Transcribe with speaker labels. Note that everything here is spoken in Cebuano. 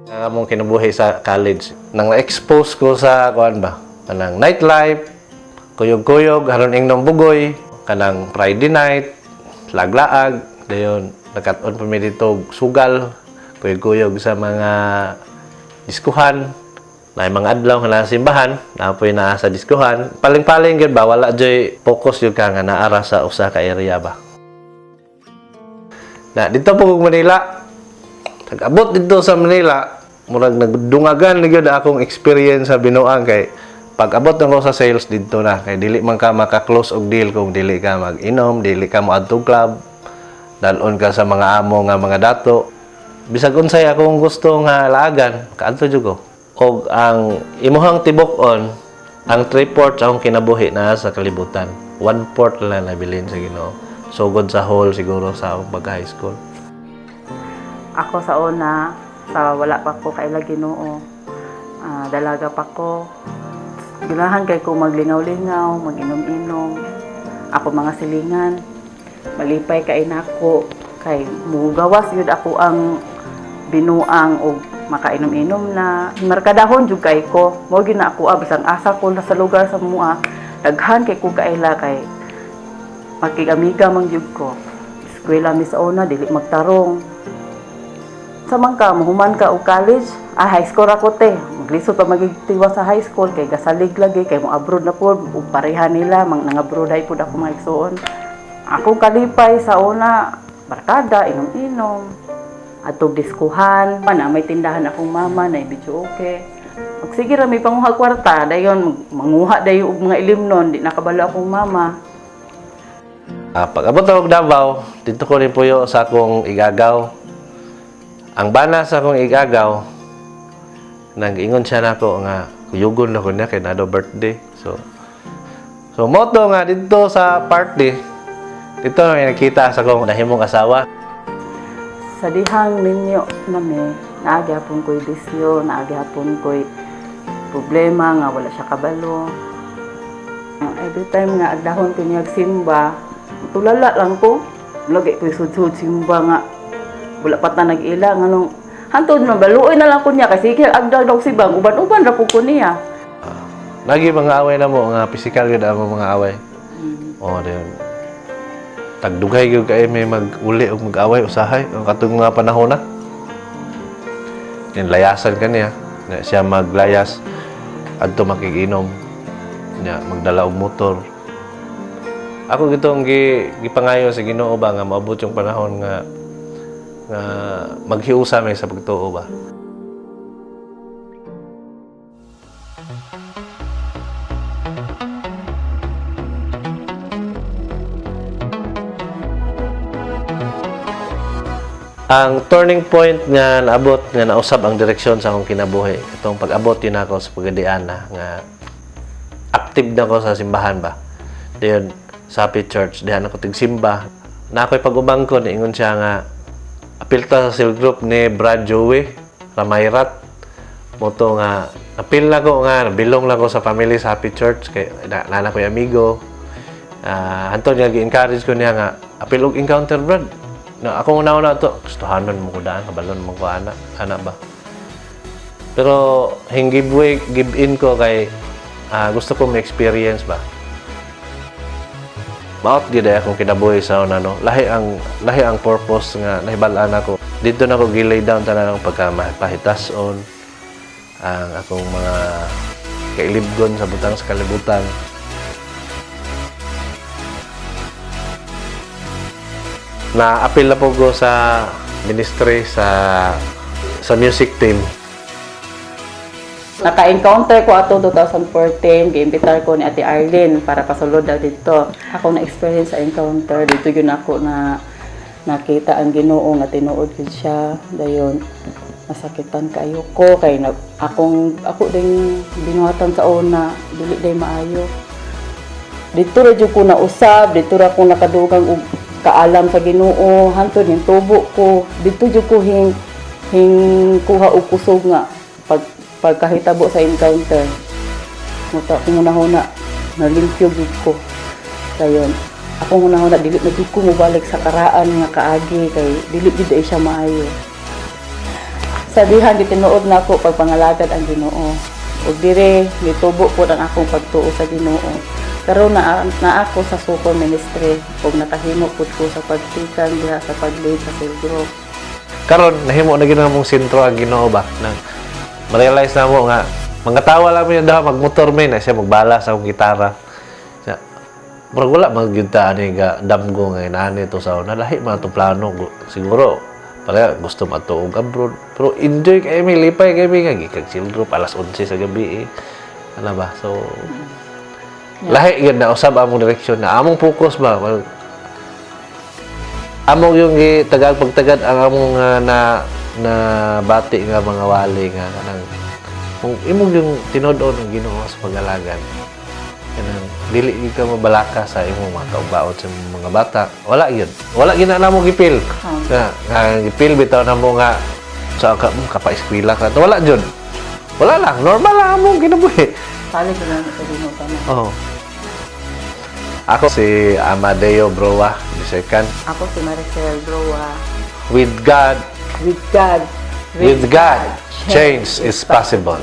Speaker 1: Ang among kinabuhi sa college. Nang na-expose ko sa kuan ba, kanang nightlife, kuyog-kuyog, haron ingnom bugoy, kanang Friday night, laglaag, dayon nakat-on pa mi dito og sugal, kuyog-kuyog sa mga diskuhan, na mga adlaw nga nasa simbahan, naa poy naa sa diskuhan. Paling-paling gyud ba, wala joy focus gyud ka nga naara sa usa ka area ba. Na dito po kog Manila, nag-abot dito sa Manila, murag nagdungagan na gyud akong experience sa binuang kay pag abot na ko sa sales dito na kay dili man ka maka-close og deal kung dili ka mag-inom, dili ka moadto club, dalon ka sa mga amo nga mga dato. Bisag unsay akong gusto nga laagan, kaadto jud ko. Og ang imuhang tibok-on, ang 3/4 akong kinabuhi na sa kalibutan. 1/4 lang nabilin sa Ginoo. Sugod sa hall siguro sa akong pagka high school.
Speaker 2: Ako sa una, sa wala pa ko kaila Ginoo. Dalaga pa ko. Ganahan kay ko maglingaw-lingaw, mag-inom-inom. Ako mga silingan. Malipay kay nako kay mugawas yun ako ang binuang og makainom-inom na. Markadahon jud kay ko. Mo gyud na ako bisang asa ko na sa lugar sa mua. Daghan kay ko kaila kay makigamiga man jud ko. Eskwela mi sa una dili magtarong. Sa man ka, muhuman ka og college, high school ako te. Maglisod pa magigtiwa sa high school kay gasalig lagi kay mo abroad na pod ug pareha nila mang nang-abroad ay pod ako mga igsuon. Akong kalipay sa una, barkada, inom-inom, atog diskuhan, na may tindahan akong mama na video okay. Magsige ra may panguha kwarta, dayon manguha dayon og mga ilimnon, di nakabalo akong mama.
Speaker 1: Pag abot ako Davao, dito ko rin puyo sa akong igagaw. Ang bana sa akong igagaw, nag-ingon siya nako nga kuyugon na ko niya kay na daw birthday. So moto nga dito sa party, dito na nakita sa akong nahimong asawa.
Speaker 2: Sa dihang minyo nami, naa gyapon ko'y bisyo, naa gyapon ko'y problema nga wala siya kabalo. Every time nga agdahon ko niya simba, tulala lang ko. Lagi ko'y sud-sud simba nga wala pa ta nag-ila nganong hantod man baluoy na lang ko niya kasi sige agdag daw simba uban-uban ra po ko niya.
Speaker 1: Lagi mga away na mo nga physical gyud ang mga away. Oh, dayon. Tagdugay gyud kay may mag-uli og mag-away usahay ang katong mga panahon na. Yan, layasan ka niya. Na siya maglayas adto makiginom. Nya magdala og motor. Ako gitong gipangayo sa Ginoo ba nga maabot yung panahon nga nga maghiusa may sa pagtuo ba. Ang turning point nga naabot nga nausab ang direksyon sa akong kinabuhi itong pag-abot yun ako sa Pagadian na nga active na ko sa simbahan ba. Dayon sa Happy Church dihan ako tigsimba. Na ako'y pag-umangkon, ingon siya nga apil ta sa cell group ni Brad Joey Ramayrat. Moto nga apil na ko nga nabilong lang ko sa family sa Happy Church kay na, na ko'y amigo. Hantod nga gi-encourage ko niya nga apil og encounter, Brad. Na ako una-una to, gustuhanon mo ko daan, kabalon mo ko ana, ana ba. Pero hing give way, give in ko kay gusto ko ma-experience ba. Maot gyud ay akong kinabuhi sa una no. Lahi ang purpose nga nahibal-an ako. Dito na ko gi-lay down tanan ang pagka pahitason ang akong mga kailibgon sa butang sa kalibutan. Na-apil na po ko sa ministry sa music team.
Speaker 2: Naka-encounter ko ato 2014, giimbitar ko ni Ate Arlene para pasulod daw dito. Ako na-experience sa encounter, dito yun ako na nakita ang Ginoo nga tinuod gid siya. Dayon masakitan kayo ko kay na, akong ako ding binuhatan sa una dili day maayo. Dito ra jud ko nausab, dito ra ko nakadugang og kaalam sa Ginoo, hantod ning tubo ko. Dito jud ko hing hing kuha og kusog nga pagkahitabo sa encounter. Muta akong hunahuna, nalimpyo jud ko. Dayon, akong hunahuna dili na jud ko mobalik sa karaan nga kaagi kay dili jud ay siya maayo. Sa dihang gitinuod nako pagpangalagad ang Ginoo. Ug dire nitubo pod ang akong pagtuo sa Ginoo. Karon na ako sa Sucor Ministry ug nakahimo pud ko sa pagtikan diha sa pag-lead sa cell group.
Speaker 1: Karon nahimo na gyud namong sentro ang Ginoo ba, nang ma-realize na mo nga mga tawa lang mi daw, magmotor mi na siya, magbala sa akong gitara siya. Murag wala man gyud ta ani ga damgo nga inaani to sa una, lahi man atong plano. Siguro pareha gusto madto og abroad, pero enjoy kay mi, lipay kay mi nga gikag cell group alas 11 sa gabi eh. Ano ba, so lahi gyud na usab among direksyon na among focus ba. Well, among yung gitagal pagtagad ang among na na bati nga mga wali nga kanang kung imong yung tinud-on ang Ginoo sa pag-alagad, kanang dili gyud ka mabalaka sa imong mga kaubaot, sa imong mga bata. Wala gyud, wala gyud na namo gipil nga nga gipil bitaw namo nga sa ka kapa-eskwela ka. Wala jud, wala lang, normal lang among kinabuhi.
Speaker 2: Salig lang sa Ginoo tanan.
Speaker 1: Oh. Ako si Amadeo Broa the second.
Speaker 2: Ako si Maricel Broa.
Speaker 1: With God,
Speaker 2: With God,
Speaker 1: with God, change is possible.